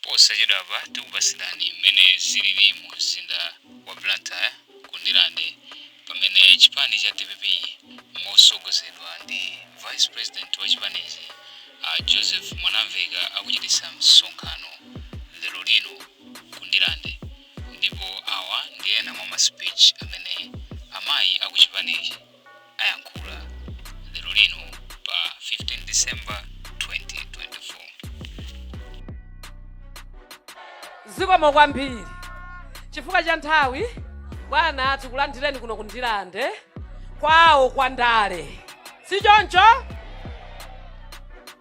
Posachedwapa tikupatsirani mmene zilili mu mzinda wa Blantyre ku Ndirande pamene chipani cha dpp mosogozedwa ndi Vice President wa chipanichi a Joseph Mwanamveka akuchititsa msonkhano lero lino ku Ndirande ndipo awa ndi ena mwa ma speech amene amayi akuchipanichi ayankhula lero lino pa 15 December 2024. Zikomo kwambiri chifukwa cha nthawi bwana, tikulandireni kuno ku Ndirande kwawo kwa ndale, si choncho?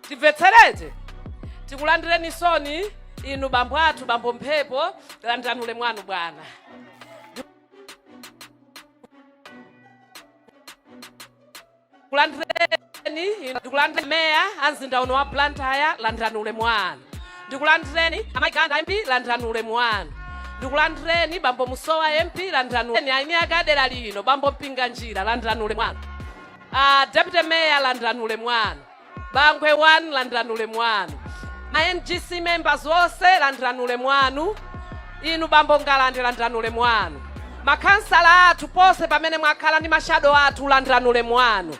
Timvetserete, tikulandireni soni inu bambo athu, bambo Mphepo, landirani ulemu wanu bwana. Ndikulandireni, ndikulandireni meya a mzinda uno wa Blantyre, landirani ulemu wanu. Ndikulandireni amayi Ganda MP, landirani ulemu wanu. Ndikulandireni bambo Musowa MP, landirani ulemu. Eni ake adera lino bambo Mpinganjira, landirani ulemu wanu. Deputy mayor, landirani ulemu wanu. Bangwe 1, landirani ulemu wanu. Ma NGC members onse, landirani ulemu wanu. Inu bambo Ngalande, landirani ulemu wanu. Makhansala athu ponse pamene mwakhala ndi mashadow athu, landirani ulemu wanu.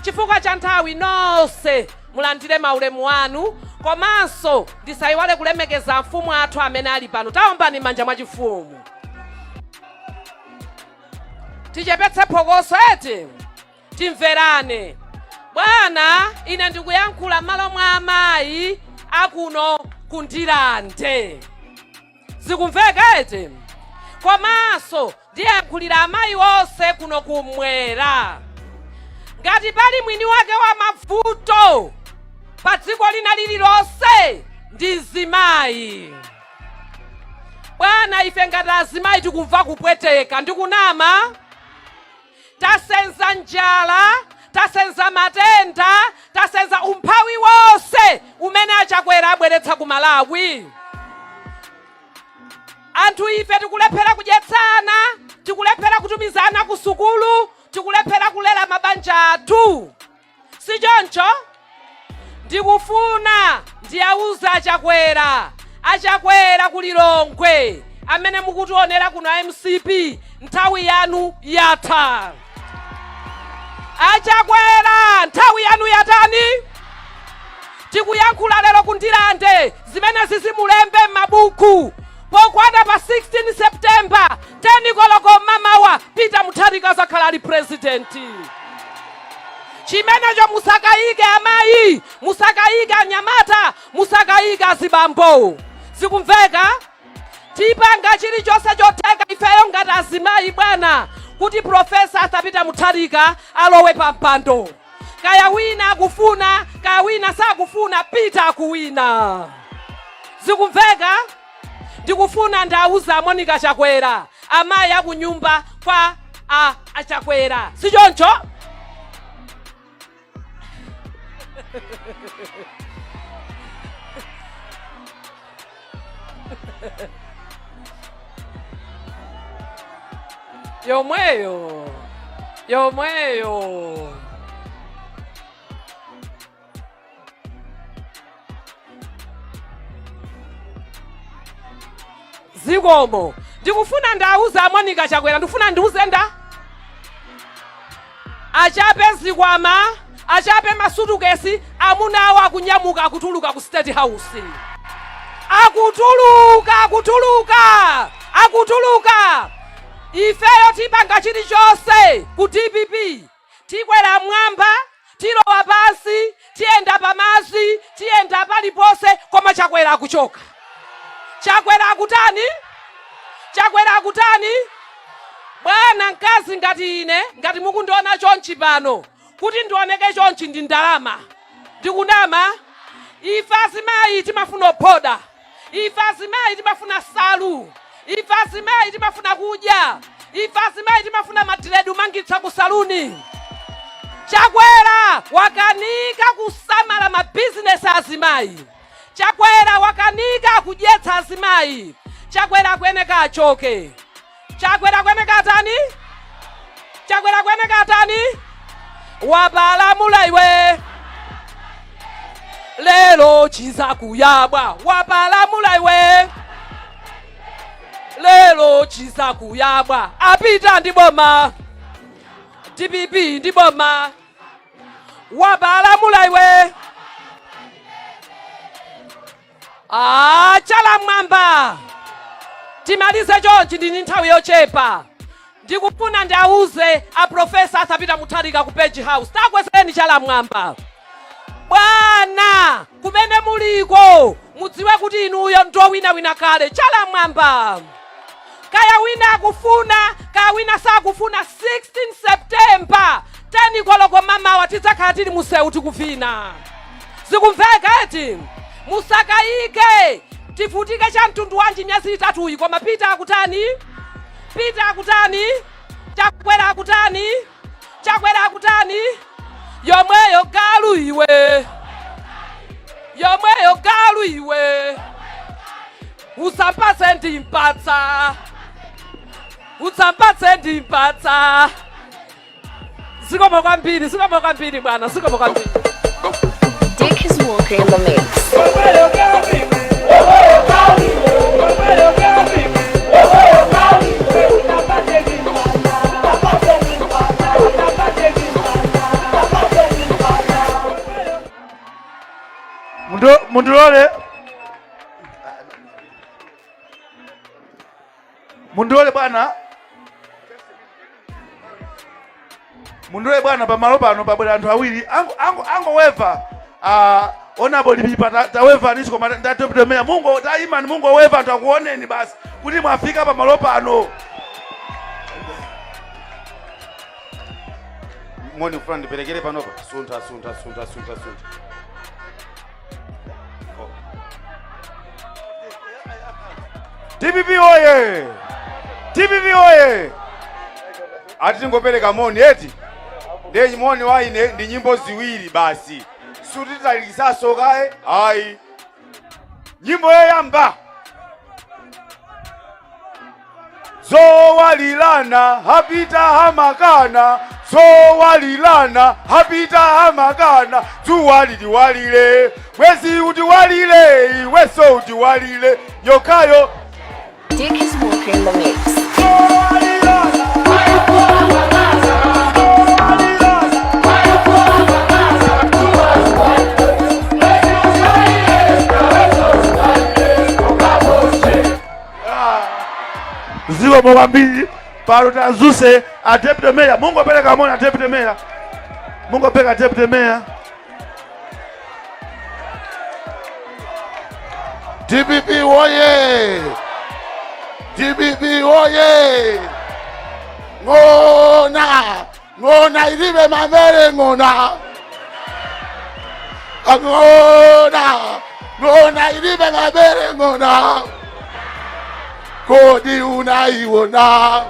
Chifukwa cha nthawi, nonse mulandire maulemu wanu, komanso ndisayiwale kulemekeza mfumu athu amene ali pano. Taombani m'manja mwa chifumu. Tichepetse phokoso eti, timverane. Bwana, ine ndikuyankhula m'malo mwa amayi akuno ku Ndirande, zikumveka eti? Komanso ndiyankhulira amayi onse kuno kumwera. Ngati pali mwini wake wa mavuto pa dziko lina lililonse ndi mzimayi. Bwana, ife ngati azimayi tikumva kupweteka, ndikunama? Tasenza njala, tasenza matenda, tasenza umphawi wonse umene aChakwera abweretsa ku Malawi. Anthu ife tikulephera kudyetsana, tikulephera kutumiza ana ku sukulu, tikulephera kulera mabanja athu, si choncho? Ndikufuna ndiyauze aChakwera, aChakwera ku Lilongwe amene mukutionera kuno a MCP, nthawi yanu yatha. AChakwera, nthawi yanu yatani? Tikuyankhula lero ku Ndirande, zimene zizimulembe m'mabuku. Pokwana pa 16 September 10 koloko mmamawa, Peter Mutharika azakhala ali president. Chimenecho musakayike amayi, musakayike anyamata, musakayike azibambo. Zikumveka? Tipanga chilichonse chotheka ifeyo ngati azimayi, bwana, kuti Professor Arthur Peter Mutharika alowe pa mpando. Kaya wina akufuna, kaya wina sakufuna, Peter akuwina. Zikumveka? Ndikufuna ndauza Monica Chakwera, amayi akunyumba kwa aChakwera, si choncho? Yomweyo yomweyo. Zikomo. Ndikufuna ndauza a Monica Chakwera, ndikufuna ndiuze nda achape zikwama, achape masutukesi, amuna awo akunyamuka, akutuluka ku State House, akutuluka, akutuluka, akutuluka. Ifeyo tipanga chilichonse ku DPP. Tikwera mwamba, tilowa pansi, tiyenda pamadzi, tiyenda paliponse, koma Chakwera akuchoka. Chakwera akutani? Chakwera akutani? Bwana, mkazi ngati ine, ngati mukundiona chonchi pano, kuti ndioneke chonchi ndi ndalama, ndikunama? Ife azimayi timafuna ophoda. Ife azimayi timafuna salu. Ife azimayi timafuna kudya. Ife azimayi timafuna madiredi umangitsa ku saluni. Chakwera wakanika kusamala mabizinesi azimayi. Chakwera wakanika kudyetsa azimayi. Chakwera akuyeneka achoke. Chakwera akuyeneka atani? Chakwera akuyeneka atani? Wapalamula iwe, lero chizakuyabwa. Wapalamula. Wapalamula iwe. Lero chizakuyabwa. Apita ndi boma. DPP ndi boma. Wapalamula iwe. Ah, chala mwamba. Timalize chonchi, ndini nthawi yochepa. Ndikufuna ndiauze a Professor Arthur Peter Mutharika ku Page House. Takwezeni chala mwamba. Bwana, kumene muliko mudziwe kuti inuyo ndowinawina kale. Chala mwamba. Kaya wina akufuna, kaya wina sakufuna, 16 September 10 koloko mamawa tidzakhala tili musewu tikuvina. Zikumveka eti? Musakayike. Tivutike cha mtundu wanji miyezi itatuyi, koma Peter akutani? Peter akutani? Chakwera akutani? Chakwera akutani? Yomweyo galu iwe, yomweyo galu iwe, usampatse ndimpatsa, usampatse ndimpatsa. Zikomo kwambiri, zikomo kwambiri bwana, zikomo kwambiri. Dick is walking in the mix. Yomweyo galu iwe, yomweyo galu iwe, yomweyo galu iwe, yomweyo galu iwe, usampatse ndimpatsa, usampatse ndimpatsa, usampatse ndimpatsa, usampatse ndimpatsa. Mundilole bwana, mundilole bwana, pamalo pano pabwera anthu awiri angoweva honourable Lipipa, taweva niso, koma ndatoptomera mungo tayimani, mungoweva anthu akuoneni basi kuti mwafika pamalo pano. Moni kufuna ndiperekere panopa. Suntha, suntha, suntha, suntha, suntha. Oh. DPP oye! DPP oye! Ati tingopereka moni eti, ndiye moni wa ine ndi nyimbo ziwiri basi, sutitalikisaso kaye ayi. Nyimbo yoyamba, zowalilana hapita hamakana, zowalilana hapita hamakana, dzuwa litiwalile, mwezi utiwalile, iweso utiwalile, yokayo. Dick is walking in the mix. Zowalilana. Zowalilana. Zikomo kwambiri. Pano tazuse a deputy mayor, mungopereka moni a deputy mayor, mungopereka deputy mayor. DPP woye! DPP woye! Ng'ona! Ng'ona ilibe mabere, ng'ona! Ng'ona! Ng'ona ilibe mabere, ng'ona! Kodi unaiona?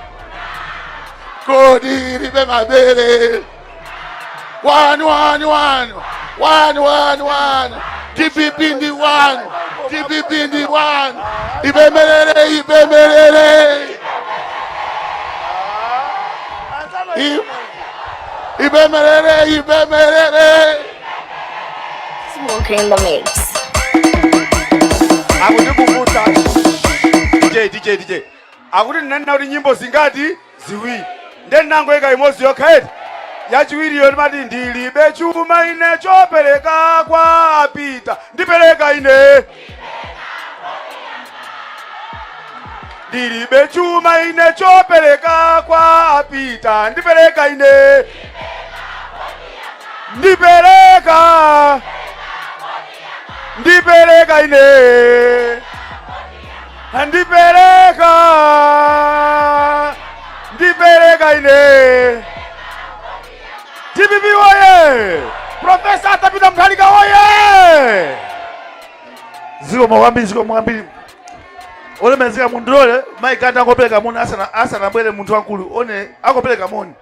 Kodi ilibe mabere? One, one, one, one, one, one. DPP ndi one. DPP ndi one. Ibemerere, ibemerere. Ibemerere, ibemerere. Is walking in the mix. Akundikumbutsa DJ, DJ, DJ, akuti ndinanena kuti nyimbo zingati? Ziwiri, nde ndinangoyika imodzi yokha eti. Yachiwiriyo ndimati, ndilibe chuma ine chopereka kwa Peter, ndipereka ine, ndilibe chuma ine chopereka kwa Peter, ndipereka ine, ndipereka, ndipereka ine, ndipereka, ndipereka ine. DPP woye! Professor Arthur Peter Mutharika woye! Zikomo kwambiri, zikomo kwambiri. Olemekezeka, mundilole mayi Ganda angopereka moni asanabwere munthu wankulu one angopereka moni.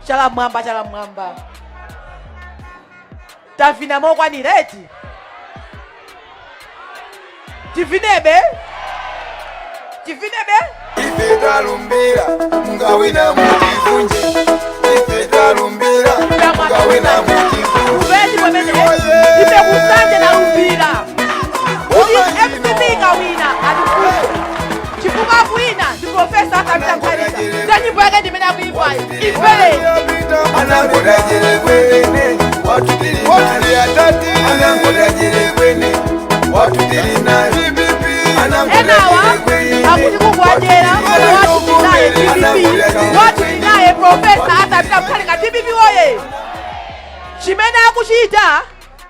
Chala mwamba, chala mwamba. Tavina mokwanira eti? Tivinebe, tivinebe. Ife talumbira mungawina mutivunje. Ife talumbira mungawina mutivunje. Ubeni pamene ife kusanje nalumbira kuti MCP ikawina atifunse chifukwa akuwina ndi Professor Arthur Peter Mutharika. Za nyimbo yake ndimene akuimbayo imvereni. Anangodajere kwene watutili atati anangodajere kwene watutili na DPP. Enawa akuti kugwajera wathu tinaye DPP, wathu tinaye Professor Arthur Peter Mutharika. DPP woye! Chimene akuchita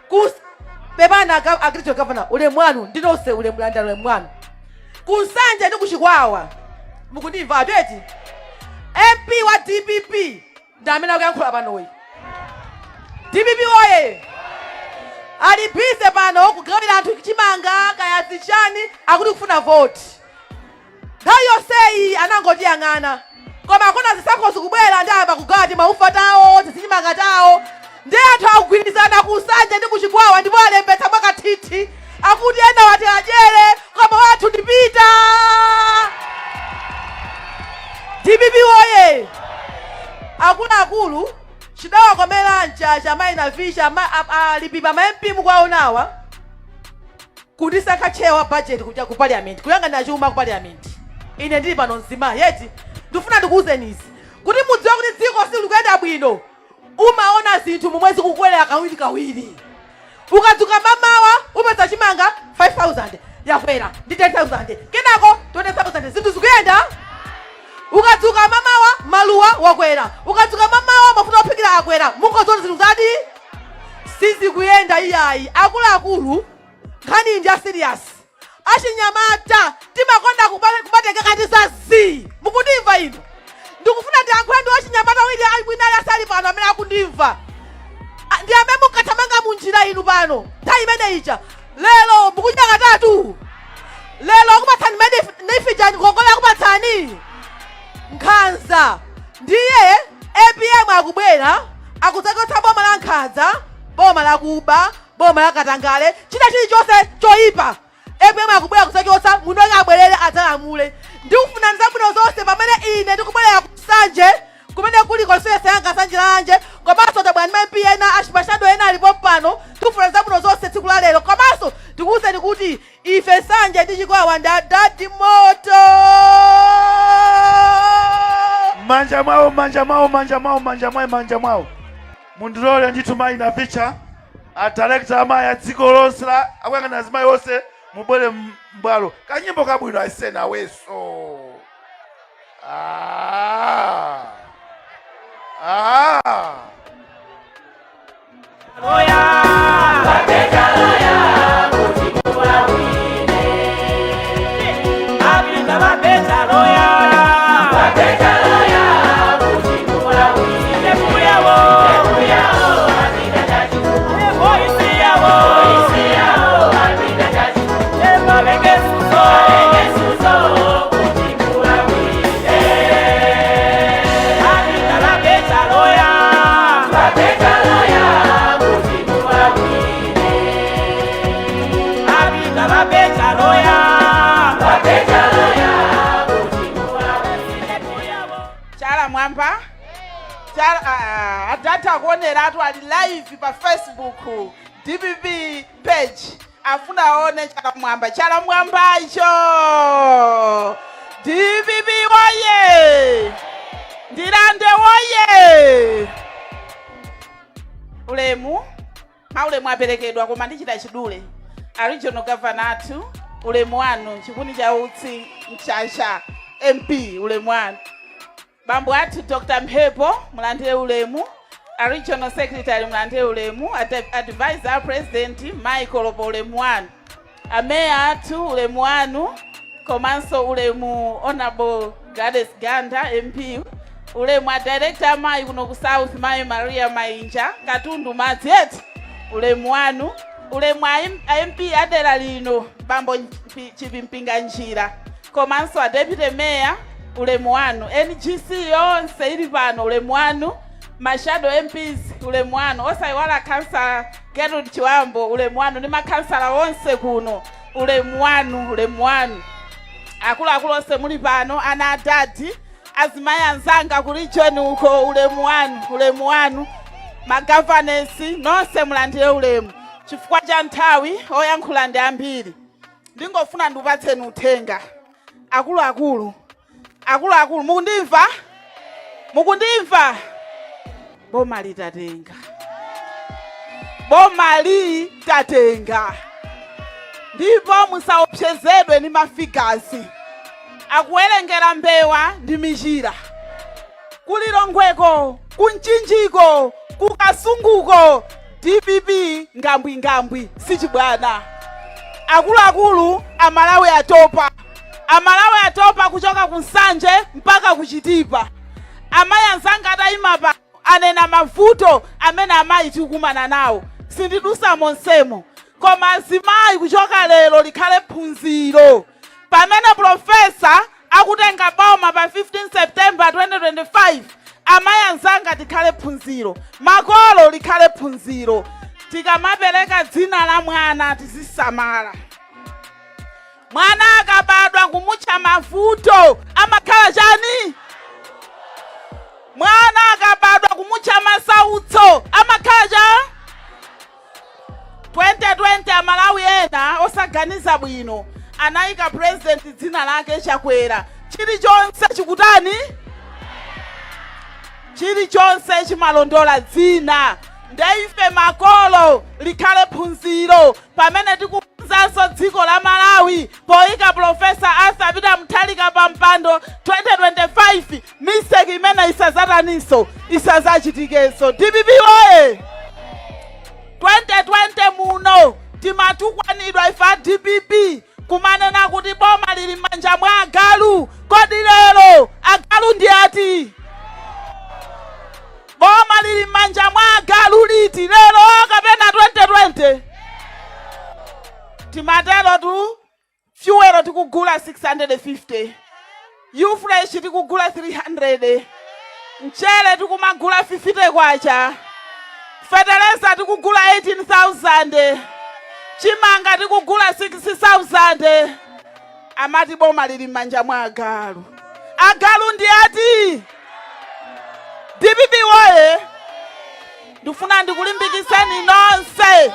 ku pepana agriculture governor, ulemu wanu ndinonse, ulemu landani, ulemu wanu. Kunsanje ndi kuchikwawa mukundimva ateti MP wa DPP ndi amene akuyankhula panoyi. DPP woye! Ali busy pano kugawira anthu chimanga kaya zichani, akuti kufuna voti. Nthawi yonseyi anangotiyang'ana, koma akona zisankho zikubwera ndi ayamba kugawa timaufa tawo, tizichimanga tawo, ndi anthu akugwirizana kusanje ndi kuchikwawa ndipo alembetsa mwakathithi. Akuti ena wati adyere, koma wathu ndi Peter. DPP woye! Akuluakulu, chidawakomera mchacha mayi Navicha alipipa ma MP mukwaonawa kundisankha chair wa budget kuja ku parliament, kuyang'anira chuma ku parliament. Ine ndili pano mzimayi eti, ndifuna ndikuwuzeni izi kuti mudziwe kuti dziko silikuyenda bwino. Umaona zinthu momwe zikukwelera kawiri kawiri. Ukadzuka mamawa upeza chimanga 5000 yakwera ndi 10,000, kenako 20,000. Zinthu zikuyenda? Ukadzuka mamawa maluwa wakwera, ukadzuka mamawa mafuta ophikira akwera. Mungoziona zinthu zati sizikuyenda iyayi. Akuluakulu, nkhani ndi ya serious. Achinyamata timakonda kumatenga kati za zii. Mukundimva inu? Ndikufuna ndiyankhule ndi wachinyamata wina wina asali pano amene akundimva. Ndi amene munkathamanga munjira inu pano nthawi imene ija. Lero mukudya katatu, lero akupatsani NEEF ija, ngongole akupatsani nkhanza. Ndiye APM akubwera akudzachotsa boma la nkhanza, boma lakuba, boma la katangale, china chilichonse choyipa. APM akubwera kudzachotsa munthu wake, abwerere adzalamule. Ndikufunani zabwino zonse pamene ine ndikubwerera ku Nsanje kumene kuli constituency yanga, Nsanje Lalanje, komanso tabwera ndi ma MP ena, ma shadow ena alipo pano. Ndikufunani zabwino zonse tsiku la lero, komanso ndikuwuzeni kuti ife Nsanje ndi Chikwawa ndi adadi moto. Manja mwawo, manja mwawo, manja mwawo, manja mwawo, manja mwawo. Mundilole ndithu mayi Navicha, a director amayi a dziko lonse la akuyang'ana azimayi onse, mubwere mbwalo. Kanyimbo kabwino aisena weso. Ah. Ah. Chala mwamba chala. Ah, adatha kuoneratu, ali live pa Facebook DPP page, afuna aone chala mwamba, chala mwamba icho. DPP woye! Ndirande woye! Ulemu, maulemu aperekedwa, koma ndichita chidule. A regional governor athu, ulemu wanu. Chikuni cha utsi Mchacha MP, ulemu wanu. Bambo athu Dr Mphepo, mulandire ulemu. A regional secretary, mulandire ulemu. Advisor a president Michael Lopo, ulemu wanu. Ameya athu, ulemu wanu, komanso ulemu Honorable Gladys Ganda MP, ulemu a director amayi kuno ku South, mayi Maria Mainja katundu madzi eti, ulemu wanu. Ulemu a MP adera lino, bambo Chipimpinga Njira, komanso a deputy mayor, ulemu wanu. NGC yonse ili pano, ulemu wanu. Ma shadow MPs, ulemu wanu. Osayiwala Councillor Gertrude Chiwambo, ulemu wanu, ndi makhansala onse kuno, ulemu wanu, ulemu wanu. Akuluakulu onse muli pano, ana adadi, azimayi anzanga ku region uko, ulemu wanu, ulemu wanu. Ma governors nonse mulandire ulemu. Chifukwa cha nthawi, oyankhula ndi ambiri, ndingofuna ndikupatseni uthenga. Akuluakulu, akuluakulu, mukundimva? Mukundimva? Boma litatenga, boma litatenga, ndipo musaopsezedwe ndi ma figures akuwerengera mbewa ndi michira. Kulilongweko, kumchinjiko, kukasunguko, DPP ngambwingambwi, sichibwana. Akuluakulu, Amalawi atopa, Amalawi atopa kuchoka ku Nsanje mpaka kuchitipa. Amayi anzanga atayima pa anena mavuto amene amayi tikukumana nawo, sindidusa monsemo. Koma azimayi, kuchoka lero likhale phunziro. Pamene Professor akutenga boma pa 15 September 2025, amayi anzanga, tikhale phunziro, makolo likhale phunziro. Tikamapereka dzina la mwana tizisamala. Mwana akabadwa kumutcha Mavuto amakhala chani? Mwana akabadwa kumutcha Masautso amakhala cha 2020 Amalawi ena osaganiza bwino anayika president dzina lake Chakwera. Chilichonse chikutani? Chilichonse chimalondola dzina. Ndeife makolo likhale phunziro pamene tikukonzanso dziko la Malawi poyika Professor Arthur Peter Mutharika pa mpando 2025. Mistake imene isazataninso, isazachitikenso. DPP oye! 2020 muno timatukwanidwa ife a DPP kumanena kuti boma lili m'manja mwa agalu. Kodi lero agalu ndi ati? Boma lili m'manja mwa agalu liti, lero kapena 2020? Timatero tu. Fuel tikugula 650, ufresh tikugula 300, mchere tikumagula 50 kwacha, feteleza tikugula 18,000, chimanga tikugula 6,000. Amati boma lili m'manja mwa agalu. Agalu ndi ati? DPP woye! Ndifuna ndikulimbikitseni nonse.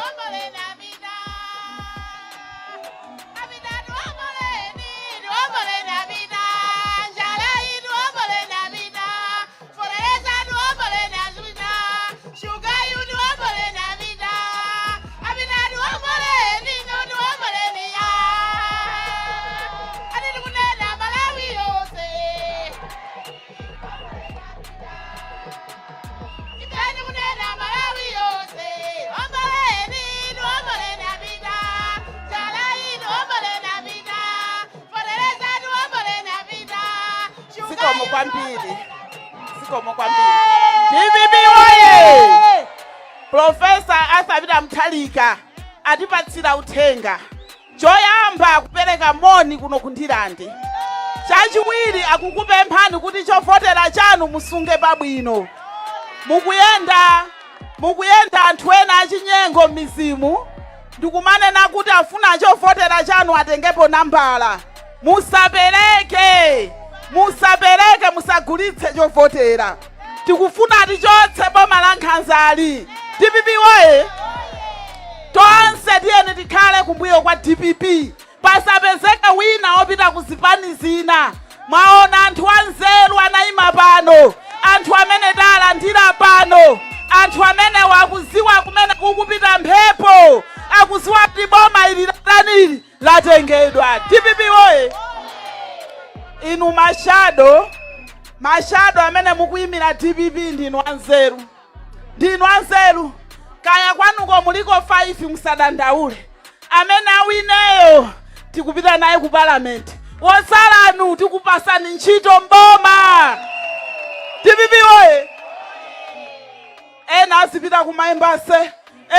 Zikomo kwambiri, zikomo kwambiri. DPP woye! Professor Arthur Peter Mutharika atipatsira uthenga. Choyamba, akupereka moni kuno kundilande. Chachiwiri, akukupemphani kuti chovotera chanu musunge pabwino. Mukuyenda, mukuyenda anthu ena achinyengo m'midzimu ndikumanena kuti afuna chovotera chanu atengepo nambala. Musapereke, musapereke, musagulitse chovotera. Tikufuna tichotse boma la nkhanzali. DPP woye! Tonse tiyeni tikhale kumbuyo kwa DPP, pasapezeke wina opita ku zipani zina. Mwaona anthu anzeru anayima pano, anthu amene talandira pano, anthu amene wakuziwa kumene kukupita mphepo, akuziwa kuti boma ili latanili latengedwa. DPP woye! Inu ma shadow, ma shadow amene mukuyimira DPP, ndinu anzeru, ndinu anzeru. Kaya kwanuko muliko 5, musadandaule. Amene awineyo tikupita naye ku palamenti, wotsalanu tikupasani ntchito mboma. DPP woye! Ena azipita ku ma embassy,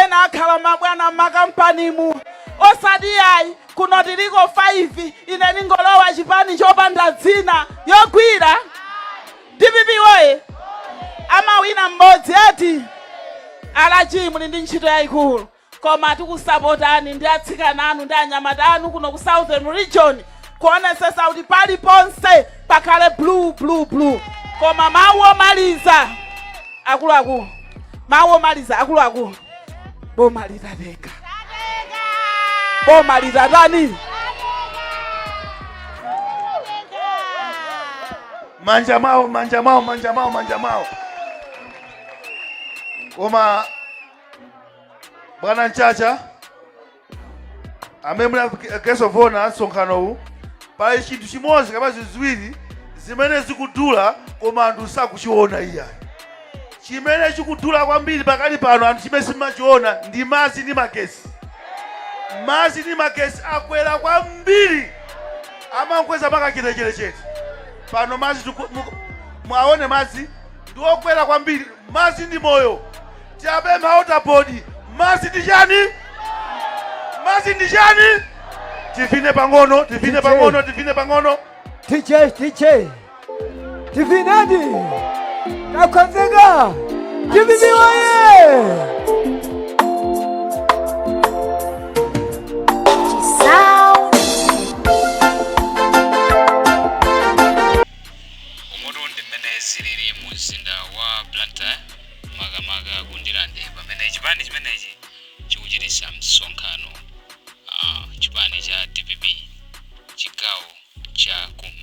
ena akhala mabwana m'makampanimu. Osati yayi, kuno tiliko 5, ine ningolowa chipani chopanda dzina yogwira. DPP woye! Amawina mmodzi eti? Alaji, muli ndi ntchito yayikulu, koma tikusapotani ndi atsikana anu ndi anyamata anu kuno ku Southern Region. Kuonesesa kuti paliponse pakhale blue, blue, blue. Koma mawu omaliza, akuluakulu, mawu omaliza, akuluakulu, boma litatenga, boma litatani? Manja mwawo, manja mwawo, manja mwawo, manja mwawo. Koma bwana Mchacha, amene muli guest of honor msonkhano uwu, pali chinthu chimodzi kapena zinthu ziwiri zimene zikudula koma anthu sakuchiona iyayi. Chimene chikudula kwambiri pakali pano, anthu chimene simachiona, ndi madzi ndi magesi. Madzi ndi magesi akwera kwambiri, amankweza mpaka chete pano. Madzi mwaone madzi ndi okwera kwambiri. Madzi ndi moyo. Tiapempha Water Board, madzi ndi chani? Madzi ndi chani? Tivine pang'ono, tivine pang'ono, tivine pang'ono. DJ, DJ, tivinadi, takonzeka, DPP woye! Sound. Umutu ndi mmene zilili mu mzinda wa Blantyre, makamaka ku Ndirande, pamene chipani chimenechi chikuchititsa msonkhano, chipani cha DPP chigawo cha kummawa.